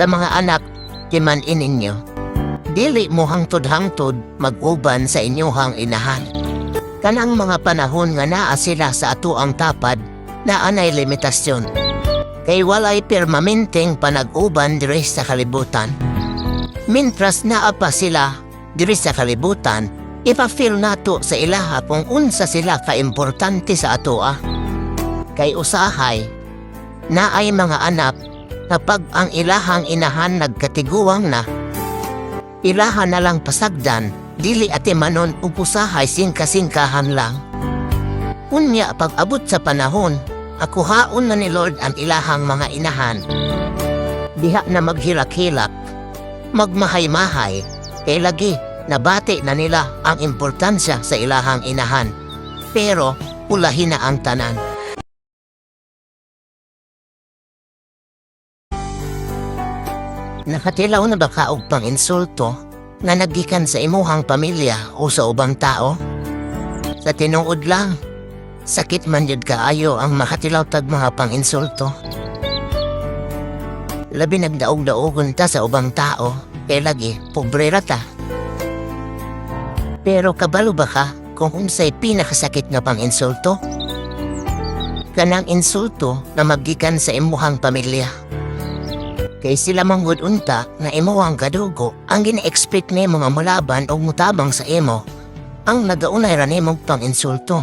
Sa mga anak, timan-i ninyo. Dili mo hangtod-hangtod mag-uban sa inyohang inahan. Kanang mga panahon nga naa sila sa atoang tapad, naa nay limitasyon. Kay walay permanenteng panag-uban diri sa kalibutan. Mintras naa pa sila diri sa kalibutan, ipa-feel nato sa ilaha kung unsa sila ka-importante sa atoa. Kay usahay, naay mga anak na pag ang ilahang inahan nagkatiguang na, ilaha na lang pasagdan, dili atimanon ug usahay singka-singkahan lang. Unya pag abot sa panahon, akuhaon na ni Lord ang ilahang mga inahan. Diha na maghilak-hilak, magmahay-mahay, kay lagi nabati na nila ang importansya sa ilahang inahan. Pero ulahi na ang tanan. Nakatilaw na ba ka og pang-insulto nga naggikan sa imuhang pamilya o sa ubang tao? Sa tinuod lang, sakit man jud kaayo ang makatilaw tag mga pang-insulto. Labi nagdaog-daogon ta sa ubang tao, kay lagi pobre ra ta. Pero kabalo ba ka kung unsay pinakasakit nga pang-insulto? Kanang insulto na magikan sa imuhang pamilya. Kay sila manggod unta nga imuhang kadugo ang gina-expect nimo nga molaban o mutabang sa imo ang nagaunay ra nimong pang-insulto.